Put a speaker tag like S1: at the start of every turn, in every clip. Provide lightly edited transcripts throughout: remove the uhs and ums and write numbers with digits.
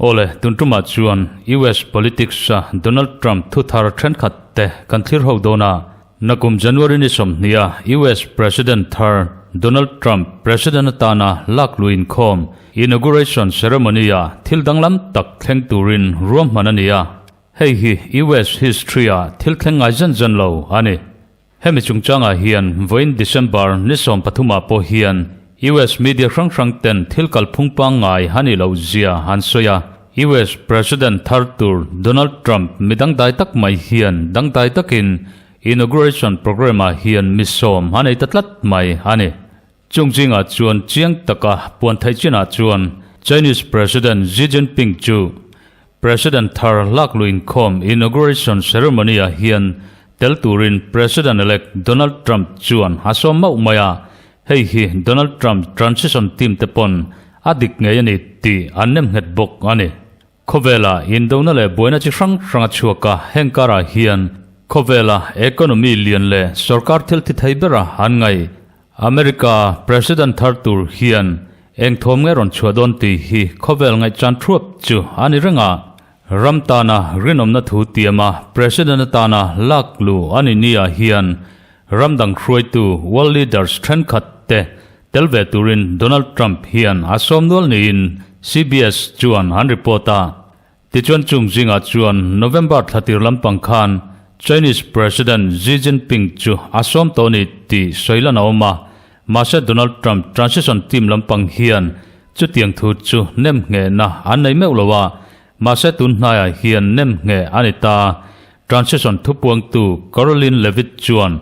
S1: Awle, tun tumah chuan US politics-a Donald Trump thuthar thenkhat te kan thlir ho dawn a. Nakum January ni sawmhnih a US President thar Donald Trump President atana lak luh inkhawm, inauguration ceremony-a thil danglam tak thleng turin ruahman a ni a. Hei hi US history-a thil thleng ngai zen zen lo a ni. Hemi chungchangah hian vawiin December ni sawmpathumah pawh hian US media hrang hrang ten thil kalphung pangngai a nih loh zia an sawi a. US President thar tur Donald Trump mi dangdai tak mai hian dangdai takin inauguration programme-ah hian mi sawm a nei ta tlat mai a ni. Chung zingah chuan chiang taka puan theih chinah chuan Chinese President Xi Jinping chu President thar lak luh inkhawm inauguration ceremony-ah hian tel turin President-elect Donald Trump chuan a sawm mauh mai a, hei hi Donald Trump transition team te pawn a dik ngei a ni tih an nem nghet bawk a ni. Khawvela indona leh buaina chi hrang hrang a chhuak a, heng karah hian khawvela economy lian leh sorkar thil thi thei bera an ngaih. America President thar tur hian eng thawm nge rawn chhuah dawn tih hi khawvel ngaihchan thuap chu a ni reng a. Ram tana rinawmna thu tiama President atana lak luh a ni ni ah hian ram dang hruaitu world leaders thenkhat te Tel ve turin Donald Trump hian a sawm nual niin CBS chuan an report a. Tichuan chung zingah chuan November thla tir lampang khan Chinese President Xi Jinping chu a sawm tawh a ni tih sawi lan a awm a. Mahse Donald Trump transition team lampang hian chutiang thu chu nem nghehna an nei meuh lo a, mahse tun hnaiah hian nem ngheh a ni ta. Transition thupuangtu Karoline Leavitt chuan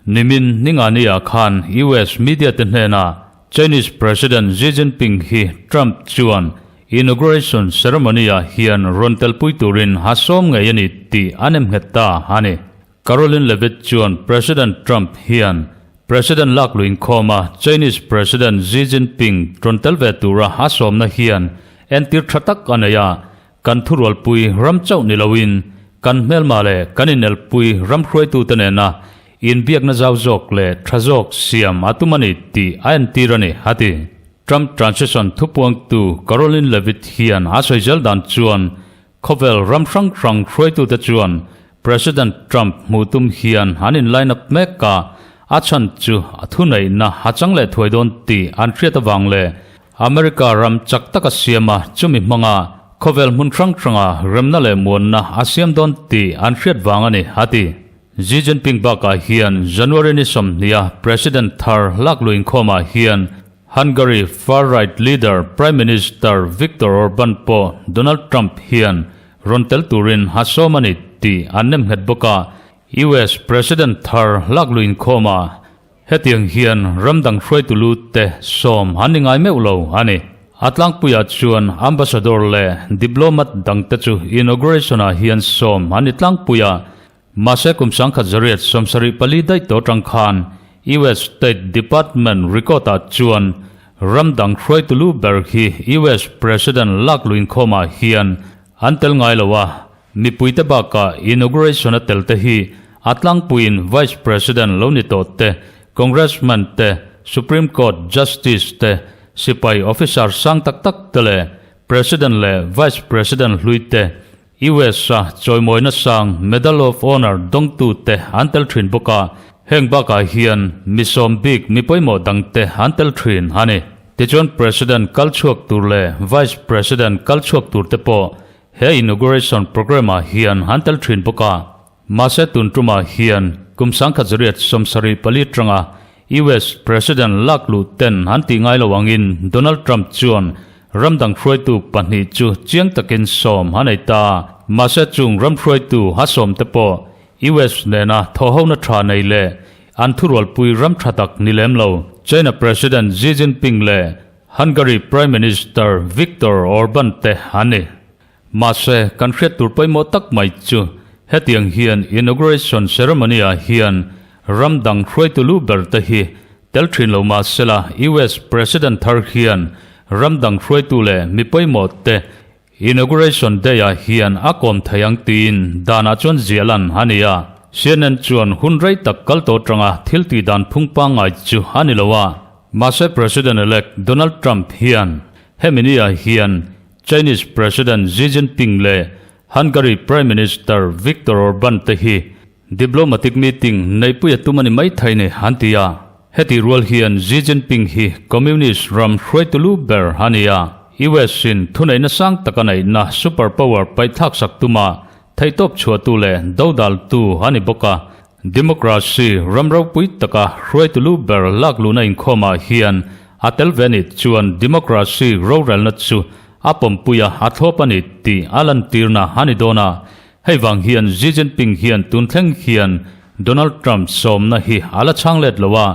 S1: Nimin Ningani-ah khan US media te hnenah Chinese President Xi Jinping hi Trump chuan inauguration ceremony-ah hian rawn telpui turin a sawm ngei a ni tih a nem nghet ta a ni. Karoline Leavitt chuan President Trump hian President lak luh inkhawma Chinese President Xi Jinping rawn tel ve tura a sawmna hian entir tha tak a nei a, Kan thurualpui ram chauh ni loin kan hmelma leh kan inelpui ram hruaitute nena inbiakna zau zawk leh tha zawk siam a tum a ni tih a entir a ni, a ti. Trump transition thupuangtu Karoline Leavitt hian a sawi zel dan chuan khawvel ram hrang hrang hruaitute chuan President Trump hmuh tum hian an in line up mek a, a chhan chu a thuneihna a chang leh thuai dawn tih an hriat avang leh America ram chak tak a siam a, chumi hmanga khawvel hmun hrang hranga remna leh muanna a siam dawn tih an hriat vang a ni, a ti. Xi Jinping bakah hian January ni sawmhnih a President thar lak luh inkhawmah hian Hungary far-right leader Prime Minister Viktor Orban pawh Donald Trump hian rawn tel turin a sawm a ni tih an nem nghet bawk a, US President thar lak luh inkhawmah Hetiang hian ramdang hruaitu lu te sawm an ni ngai meuh lo a ni. A tlangpuiah chuan Ambassador leh Diplomat dangte chu inauguration-ah hian sawm an ni tlangpui a, mahse kum 1974 daih tawh atang khan US State Department record-ah chuan ramdang hruaitu lu ber hi US President lak luh inkhawmah hian an tel ngai lo a, Mipuite bakah inauguration-a telte hi a tlangpuiin Vice President lo ni tawh te, Congressman te, Supreme Court Justice te, sipai officer sang tak tak te leh President leh Vice President hlui te, US-a chawimawina sang Medal of Honor dawngtu te an tel thin bawk a, heng bakah hian mi sawm bik mi pawimawh dangte an tel thin a ni. Tichuan President kal chhuak tur leh Vice President kal chhuak tur te pawh He inauguration programme-ah hian an tel thin bawk a, mahse tun tumah hian kum 1974 tanga US President lak luh ten an tih ngai lo angin Donald Trump chuan ram dang hruaitu pahnih chu chiang takin sawm a nei ta. Mahse chung ram hruaitu a sawm te pawh US nena thawhhona tha nei leh an thurualpui ram tha tak ni lem lo China President Xi Jinping leh Hungary Prime Minister Viktor Orban te an ni. Mahse, kan hriat tur pawimawh tak mai chu hetiang hian inauguration ceremony-ah hian ram dang hruaitu lu ber te hi tel thin lo mahsela US President thar hian ram dang hruaitu leh mi pawimawh te Inauguration Day-ah hian a kawm thei ang tiin danah chuan ziah lan a ni a. CNN chuan hun rei tak kal tawh atanga thil tih dan phung pangngai chu a ni lo a. Mahse President-elect Donald Trump hian hemi ni-ah hian Chinese President Xi Jinping leh Hungary Prime Minister Viktor Orban te hi Diplomatic meeting neihpui a tum a ni maithei ni, an ti a. Hetih rual hian Xi Jinping hi Communist ram hruaitu lu ber a ni a. US in thuneihna sang taka neihna super power paihthlak sak tuma theihtawp chhuahtu leh dodaltu a ni bawk a. Democracy ram ropui taka hruaitu lu ber lakluhna inkhawmah hian a tel ve nih chuan democracy rorelna chu a pawmpui a, a thlawp a ni tih a lantirna a ni dawn a. Hei vang hian Xi Jinping hian tun thleng hian Donald Trump sawmna hi a la chhang let lo a,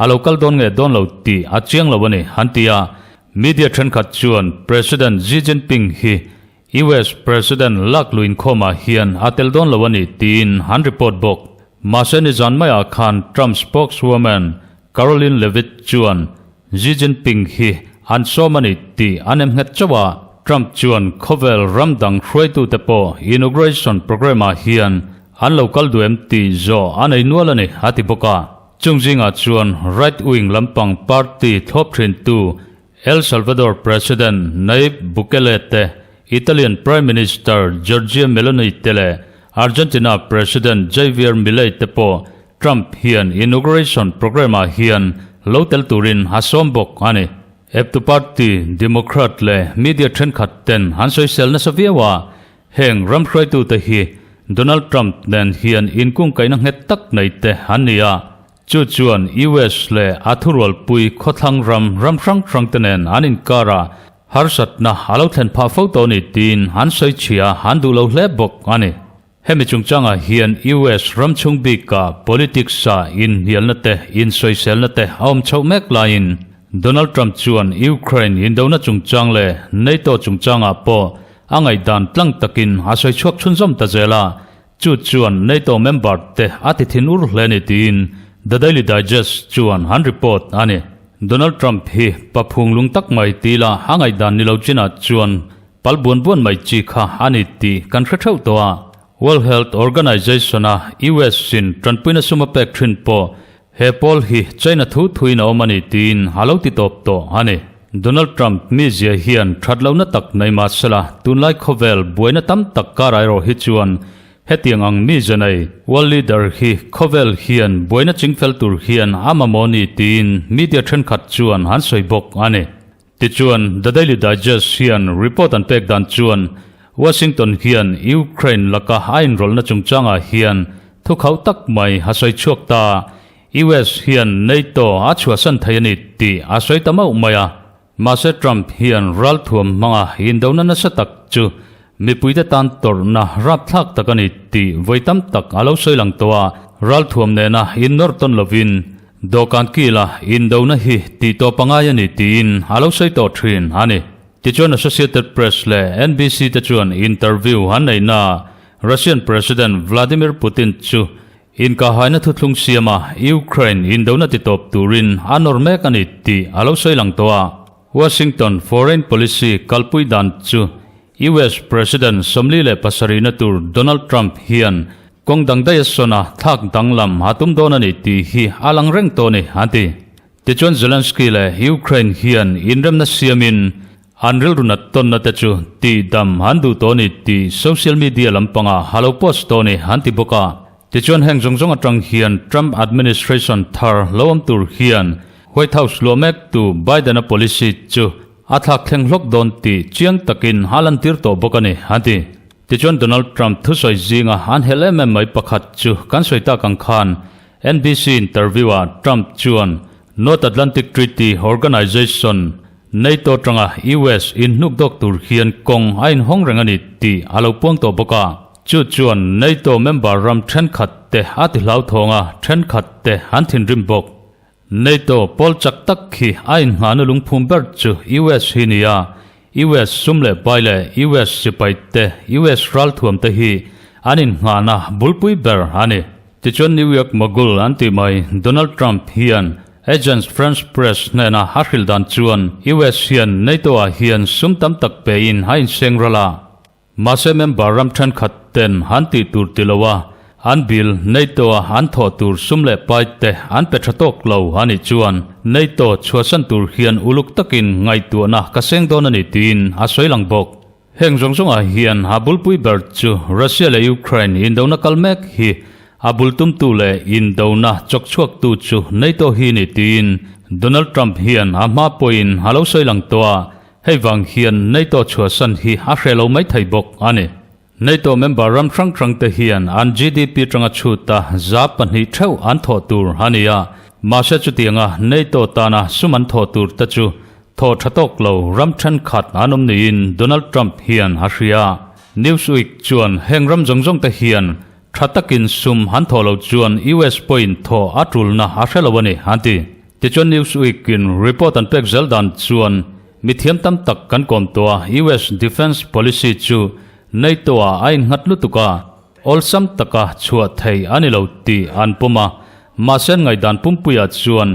S1: a lo kal dawn nge dawn lo tih a chiang lo a ni, an ti a. Media thenkhat chuan President Xi Jinping hi US President lak lu inkhawmah hian a tel dawn lo a ni tiin an report bawk. Mahse nizan maiah khan Trump spokeswoman Karoline Leavitt chuan Xi Jinping hi an sawm a ni tih an em nghet chauh a, Trump chuan khawvel ram dang hruaitute pawh inauguration programme-ah hian an lo kal duh em tih zawh a nei nual a ni, a ti bawk a. Chung zingah chuan right-wing lampang party thlawp thintu El Salvador President Nayib Bukele te, Italian Prime Minister Giorgia Meloni te leh Argentina President Javier Milei te pawh Trump hian inauguration programme-ah hian lo tel turin a sawm bawk a ni. Eptu party Democrat leh media thenkhat ten an sawisel nasa viau a, heng ram hruaitute hi Donald Trump nen hian inkungkaihna nghet tak nei te an ni a, chu chuan US leh a thurualpui khawthlang ram ram hrang hrang te nen an inkarah harsatna a lo thlen phah fo tawh a ni tiin an sawi chhia an duh lo hle bawk a ni. Hemi chungchangah hian US ram chhung bikah politics-ah inhnialna te, insawiselna te a awm chhoh mek laiin Donald Trump chuan Ukraine indona chungchang leh NATO chungchangah pawh a ngaihdan tlang takin a sawi chhuak chhunzawm ta zel a, chu chuan NATO member te a ti thin ur hle ni tiin The Daily Digest chuan an report a ni. Donald Trump hi pa phunglung tak mai tila a ngaihdan ni lo chinah chuan Pal buan buan mai chi kha a ni tih kan hre theuh tawh a. World Health Organization-a US in tanpuina sum a pek thin pawh he pawl hi China thu thuin a awm a ni tiin a lo ti tawp tawh a ni. Donald Trump mizia hian that lohna tak nei mah sela tunlai khawvel buaina tam tak karah erawh hi chuan hetiang ang mizia nei world leader hi khawvel hian buaina chingfel tur hian a mamawh a ni tiin media thenkhat chuan an sawi bawk a ni. Tichuan, The Daily Digest hian report an pek dan chuan Washington hian Ukraine laka a inrawlhna chungchangah hian thu khauh tak mai a sawi chhuak ta. US hian NATO a chhuahsan thei a ni tih a sawi ta mauh mai a. Mahse Trump hian ralthuam hmanga indona nasa tak chu mipuite tan tawrhna rapthlak tak a ni tih vawi tam tak a lo sawi lang tawh a. Ralthuam nena innawr tawn lovin Dawhkan kila indona hi tih tawp a ngai a ni tiin a lo sawi tawh thin a ni. Tichuan Associated Press leh NBC te chuan interview an nei naah Russian President Vladimir Putin chu inkahaina thuthlung siama Ukraine indona ti tawp turin a nawr mek a ni tih a lo sawi lang tawh a. Washington foreign policy kalpui dan chu US President 47na tur Donald Trump hian kawng dang daih a sawn a, thlak danglam a tum dawn a ni tih hi a lang reng tawh a ni, an ti. Tichuan Zelensky leh Ukraine hian inremna siamin an rilru nat tawnna te chu tihdam an duh tawh a ni tih social media lampangah a lo post tawh a ni, an ti bawk a. Tichuan heng zawng zawng atang hian Trump administration thar lo awm tur hian White House luah mek tu Biden-a policy chu A thlak thleng hlawk dawn tih chiang takin a lantir tawh bawk a ni, a ti. Tichuan Donald Trump thusawi zinga an helh em em mai pakhat chu kan sawi tak ang khan NBC interview-ah Trump chuan North Atlantic Treaty Organization, NATO, tanga US inhnuk dawk tur hian kawng a inhawng reng a ni tih a lo puang tawh bawk a. Chu chuan NATO member ram thenkhat te a ti hlauthawng a, thenkhat te an thinrim bawk. NATO pawl chak tak khi a inngahna lungphum ber chu US hi ni a, US sum leh pai leh US sipai te, US ralthuam te hi an inngahna bulpui ber a ni. Tichuan New York mogul an tih mai Donald Trump hian Agence France Presse hnena a hrilh dan chuan US hian NATO-ah hian sum tam tak pein a inseng ral a. Mahse member ram thenkhat ten an tih tur ti lo a, an bill NATO-a an thawh tur sum leh pai te an pe tha tawk lo a nih chuan NATO chhuahsan tur hian uluk takin ngaihtuahna ka seng dawn a ni tiin a sawi lang bawk. Heng zawng zawngah hian a bulpui ber chu Russia leh Ukraine indona kal mek hi a bul tumtu leh indona chawkchhuaktu chu NATO hi ni tiin Donald Trump hian a hma pawhin a lo sawi lang tawh a, Hei vang hian NATO chhuahsan hi a hre lo mai thei bawk a ni. NATO member ram hrang hrang te hian an GDP tanga chhuta 2% theuh an thawh tur a ni a, mahse chutianga NATO tana sum an thawh tur te chu thawh tha tawk lo ram thenkhat an awm niin Donald Trump hian a hria. Newsweek chuan heng ram zawng zawng te hian tha takin sum an thawh lo chuan US pawhin thawh a tulna a hre lo a ni an ti. Tichuan Newsweek in report an pek zel dan chuan mithiam tam tak kan kawm tawh a, US defence policy chu NATO ah a innghat lutuk a, awlsam taka chhuah thei a ni lo tih an pawm a. Mahse an ngaihdan pumpuiah chuan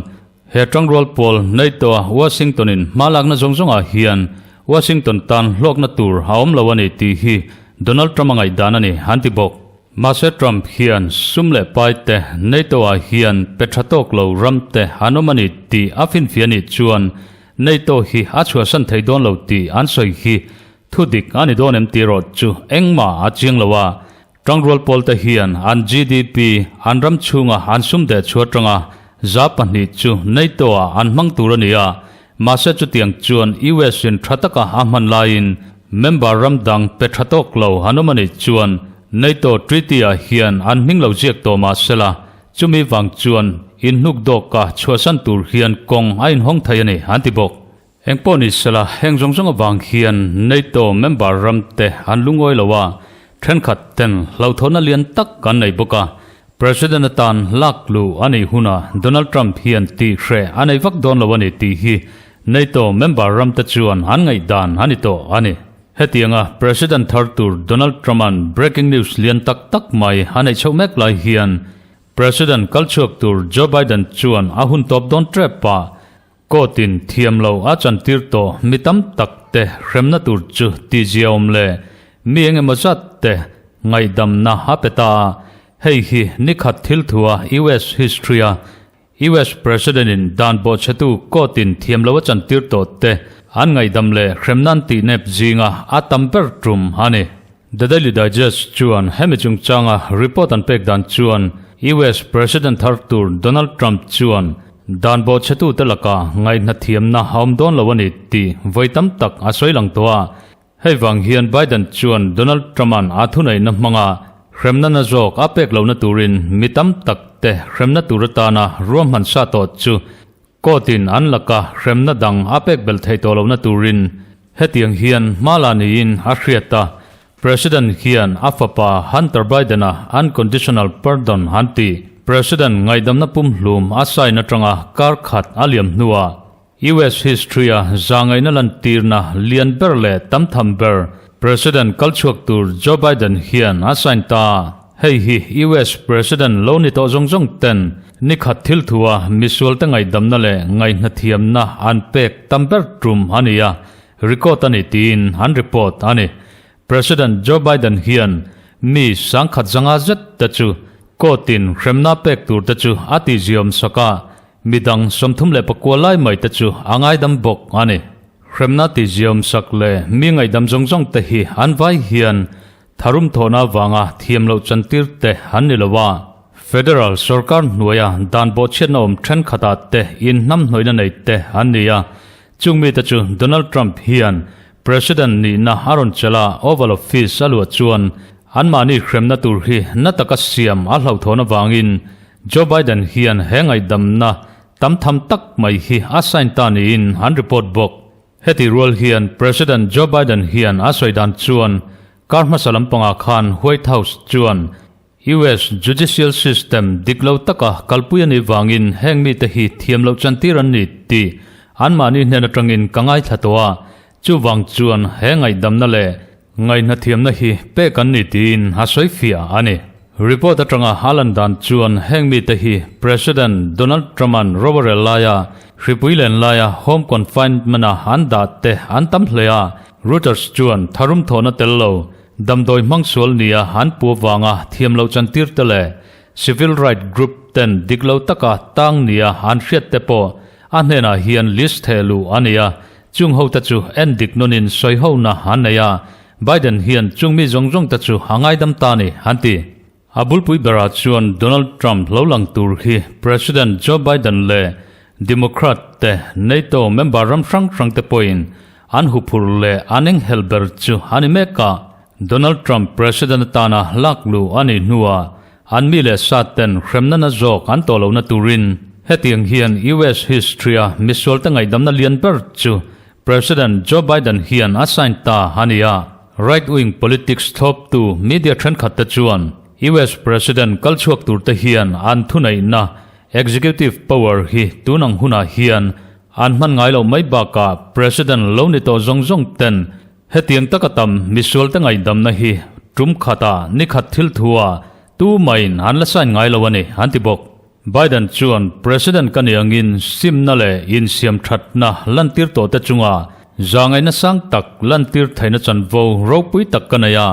S1: he tangrual pawl NATO a Washington in hma lakna zawng zawngah hian Washington tan hlawkna tur a awm lo a ni tih hi Donald Trump a ngaihdan a ni an ti bawk. Mahse Trump hian sum leh pai te NATO ah hian pe tha tawk lo ram te an awm a ni tih a finfiah nih chuan NATO hi a chhuahsan thei dawn lo tih an sawi hi thu dik a ni dawn em tih erawh chu engmah a chiang lo a. Tangrual pawl te hian an GDP an ram chhunga an sum deh chhuah atanga 2% chu NATO ah an hmang tur a ni a, mahse chutiang chuan US in tha taka a hman laiin member ram dang pe tha tawk lo an awm a nih chuan NATO treaty-ah hian an hming lo ziak tawh mah sela, chumi vang chuan inhnuk dawka chhuahsan tur hian kawng a inhawng thei a ni, an ti bawk. Engpawh ni sela, heng zawng zawng avang hian NATO member ramte an lungawi lo a, thenkhat ten hlauhthawnna lian tak an nei bawk a. President atan lak luh a nih hunah Donald Trump hian tih hreh a nei vak dawn lo a ni tih hi NATO member ramte chuan an ngaihdan a ni tawh a ni. Hetianga President thar tur Donald Trump-a'n breaking news lian tak tak mai a neih chhoh mek lai hian President kal chhuak tur Joe Biden chuan a hun tawp dawn tep a, court-in thiam lo a chantir tawh mi tam tak te hremna tur chu tihziaawm leh mi eng emaw zat te ngaihdamna a pe ta a, hei hi nikhat thil thua US history-a US President-in dan bawhchhetu court-in thiam lo a chantir tawh te an ngaihdam leh hremna an tih nep zinga a tam ber tum a ni. The Daily Digest chuan hemi chungchanga report an pek dan chuan US President thar tur Donald Trump chuan dan bawhchhetu te laka ngaihna thiamna a awm dawn lo a ni tih vawi tam tak a sawi lang tawh a. Hei vang hian Biden chuan Donald Trump-a'n a thuneihna hmanga hremna na zawk a pek lohna turin mi tam tak te hremna tur atana ruahman sa tawh chu court-in an laka hremna dang a pek belh theih tawh lohna turin hetiang hian hma la niin a hriat a, President hian a fapa Hunter Biden-a unconditional pardon an ti. President ngaihdamna pumhlum a sign atanga kar khat a liam hnuah US history-a zangaihna lantirna lian ber leh tam tham ber President kal chhuak tur Joe Biden hian a sign ta. Hei hi US President lo ni tawh zawng zawng ten nikhat thil thua misualte ngaihdamna leh ngaihnathiamna an pek tam ber tum a ni a, record a ni tiin an report a ni. President Joe Biden hian mi sangkhat zanga zet te chu court-in hremna pek tur te chu a tihziawm sak a, midang 39 lai mai te chu a ngaidam bawk a ni. Hremna tihziawm sak leh mi ngaihdam zawng zawng te hi an vai hian tharum thawhna avanga thiam loh chantir te an ni lo a, federal sorkar hnuaia dan bawhchhiatna awm thenkhatah te inhnamhnawihna nei te an ni a, Chung mite chu Donald Trump hian President nihna a rawn chelh a, Oval Office a luah chuan anmahni hremna tur hi na taka siam a hlauhthawn avangin Joe Biden hian he ngaihdamna tam tham tak mai hi a sign ta niin an report bawk. Heti rual hian President Joe Biden hian a sawi dan chuan kar hmasa lampangah khan White House chuan US judicial system dik lo taka kalpui a nih vangin heng mite hi thiam loh chantir an ni tih anmahni hnen atangin ka ngaithla tawh a, chuvang chuan he ngaihdamna leh ngaihnathiamna hi pek an ni tiin a sawi fiah a ni. Report atanga a lan dan chuan heng mite hi President Donald Trump-a'n rorel laia hripui len laia home confinement-a an dah te an tam hle a, Reuters chuan tharum thawhna tel lo damdawi hmang sual nia an pu avanga thiam loh chantir te leh civil right group ten dik lo taka tang nia an hriat te pawh a hnenah hian list theh luh a ni a, chung hote chu en dik nawnin sawi hona an nei a, Biden hian chung mi zawng zawng te chu a ngaidam ta ni, an ti. A bulpui berah chuan Donald Trump lo lang tur hi President Joe Biden leh Democrat te NATO member ram hrang hrang te pawhin an huphurh leh an enghelh ber chu a ni mek a. Donald Trump President atana lak luh a nih hnuah an mi leh sa ten hremna na zawk an tawh lohna turin hetiang hian US history-a misualte ngaihdamna lian ber chu President Joe Biden hian a sign ta a ni a, right-wing politics thlawptu media thenkhat te chuan US President kal chhuak tur te hian an thuneihna, executive power, hi tun ang hunah hian an hman ngai loh mai bakah President lo ni tawh zawng zawng ten hetiang taka tam misual te ngaihdamna hi tum khatah nikhat thil thua tu maiin an la sign ngai lo a ni, an ti bawk. Biden chuan President ka nih angin simna leh insiam thatna lantir tawhte chunga zahngaihna sang tak lantir theihna chanvo ropui tak ka nei a,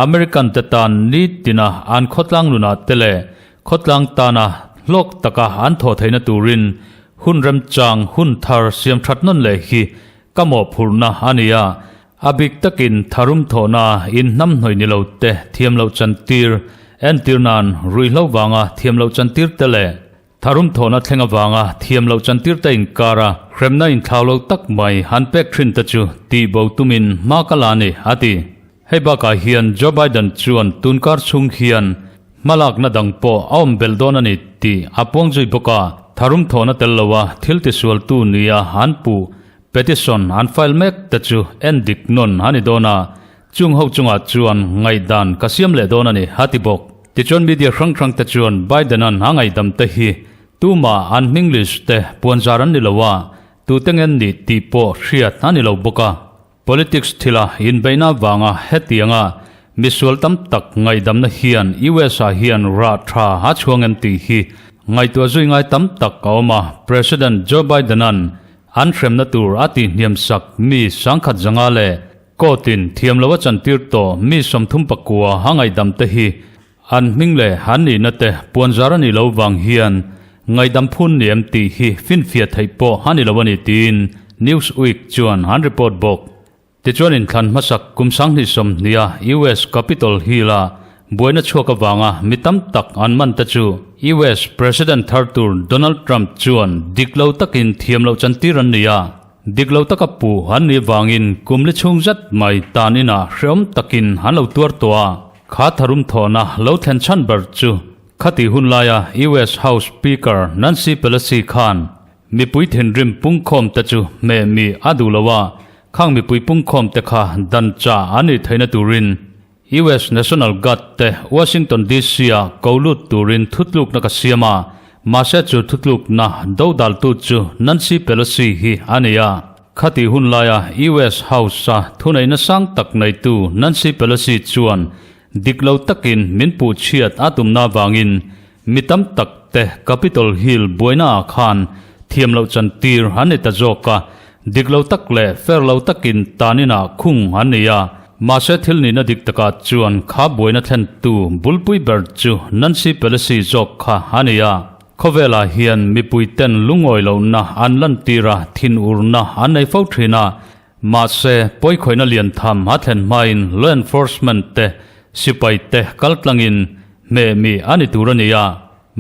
S1: American te tan nitina an khawtlang nunah te leh khawtlang tana hlawk taka an thawh theihna turin hun remchang hun thar siam that nawn leh hi ka mawhphurhna a ni a, A bik takin tharum thawhna inhnam hnawih ni lo te thiam loh chantir, entir nan ruihhlo vanga thiam loh chantir te leh tharum thawhna thleng avanga thiam loh chantir te inkara hremna inthlau lo tak mai han pek thin te chu tih bo tumin hma ka la a ni, a ti. Hei bakah hian Joe Biden chuan tunkar chhung hian hmalakna dang pawh a awm belh dawn a ni tih a puang zui bawk a, tharum thawhna tel loa thil tisualtu nia an puh Petition an file mek te chu en dik nawn a ni dawn a, chung ho chungah chuan ngaihdan ka siam leh dawn a ni, a ti bawk. Tichuan media hrang hrang te chuan Biden-a'n a ngaihdam te hi tumah an hming list te puanzar an ni lo a, tute ngen nih tih pawh hriat a ni lo bawk a. Politics thila inbeihna avanga hetianga misual tam tak ngaihdamna hian US-ah hian rah tha a chhuang em tih hi ngaihtuah zui ngai tam tak a awm a, President Joe Biden-a'n An hremna tur a tihhniam sak mi sangkhat zanga leh court-in thiam lo a chantir tawh mi 39 a ngaihdam te hi an hming leh an nihna te puanzar a nih loh vang hian ngaihdam phun ni em tih hi finfiah theih pawh a ni lo a ni tiin Newsweek chuan an report bawk. Tichuan inthlan hmasak kum 2020 a US Capitol Hill-a buaina chhuak avanga mi tam tak an man te chu US President thar tur Donald Trump chuan dik lo takin thiam loh chantir an ni a, dik lo taka puh an nih avangin kum li chhung zet mai tan inah hreawm takin an lo tuar tawh a, kha tharum thawhna lo thlen chhan ber chu khatih hun laia US House Speaker Nancy Pelosi khan Mipui thinrim pungkhawm te chu hmeh mi a duh lo a, khang mipui pungkhawm te kha dan cha an nih theihna turin US National Guard te Washington DC ah ko lut turin thutlukna ka siam a, mahse chu thutlukna dodaltu chu Nancy Pelosi hi a ni a. Khatih hun laia US House a thuneihna sang tak neitu Nancy Pelosi chuan dik lo takin min puh chhiat a tumna avangin Mi tam tak te Capitol Hill buaina ah khan thiam loh chan tir an ni ta zawk a, dik lo tak leh fair lo takin tan inah khung an ni a, mahse thil nihna dik takah chuan kha buaina thlentu bulpui ber chu Nancy Pelosi zawk kha a ni a. Khawvelah hian mipui ten lungawi lohna an lantir a, thinurna an nei fo thin a, mahse pawikhawihna lian tham a thlen hmain law enforcement te sipai te kaltlangin Hmeh mi a ni tur a ni a,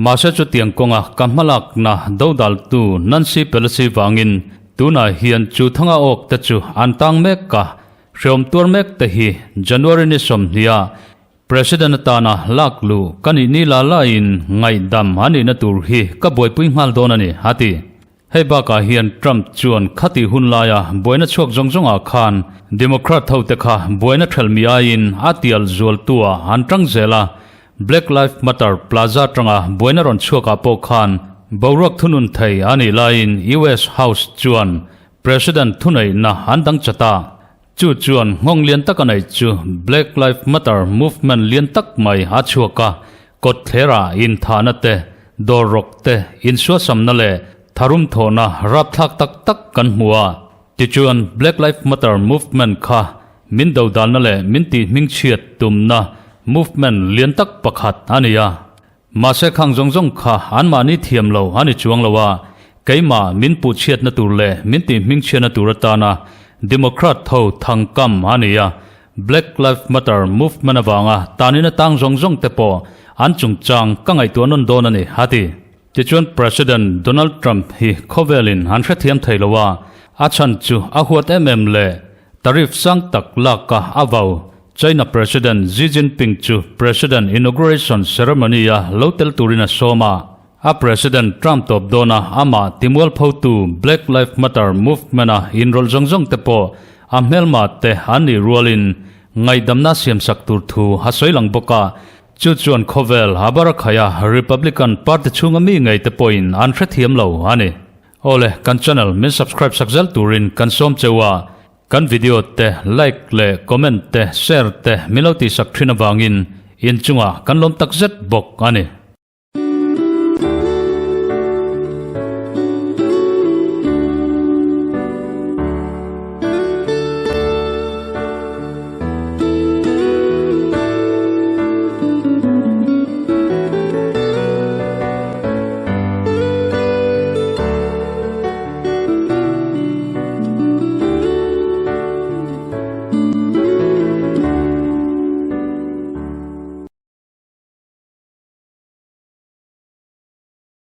S1: mahse chutiang kawnga ka hmalakna dodaltu Nancy Pelosi vangin tunah hian chu thanga awk te chu an tang mek a, hreawm tuar mek te hi January ni 20 a President atana lak luh ka nih ni la laiin ngaihdam a nihna tur hi ka buaipui nghal dawn a ni, a ti. Hei bakah hian Trump chuan khatih hun laia buaina chhuak zawng zawngah khan Democrat hote kha buaina thelmi aiin a tial zualtua an tang zel a, Black Lives Matter Plaza tanga buaina rawn chhuakah pawh khan boruak thunun thei a nih laiin US House chuan President thuneihna an dang chat a, chu chuan nghawng lian tak a neih chu Black Lives Matter movement lian tak mai a chhuak a. Kawtthlera inthahna te, dawr rawk te, insuasamna leh tharum thawhna rapthlak tak tak kan hmu a. Tichuan, Black Life Matter movement kha min dodalna leh min tihhmingchhiat tumna movement lian tak pakhat a ni a. Mahse khang zawng zawng kha anmahni thiam lo a ni chuang lo a, keimah min puhchhiatna tur leh min tihhmingchhiatna tur atana Democrat tho thangkam a ni a, Black Life Matter movement avanga tanina tang zawng zawng te pawh an chungchang ka ngaihtuah nawn dawn a ni, a ti. Tichuan President Donald Trump hi khawvelin an hrethiam thei lo a, a chhan chu a huat em em leh tariff sang tak lak a a vau. China President Xi Jinping chu President Inauguration Ceremony-a lo tel turin a sawm a. A President Trump tawp dawna amah timualphotu Black Lives Matter movement-a inrawlh zawng zawng te pawh a hmelma te an nih rualin ngaihdamna siamsak tur thu a sawi lang bawk a. Chu chuan khawvel a barakhaia Republican Party chhunga mi ngei te pawhin an hrethiam lo a ni. Awle, kan channel min subscribe sak zel turin kan sawm cheu a. Kan video te like leh comment te share te min lo tihsak thin avangin inchungah kan lawm takzet bawk a ni.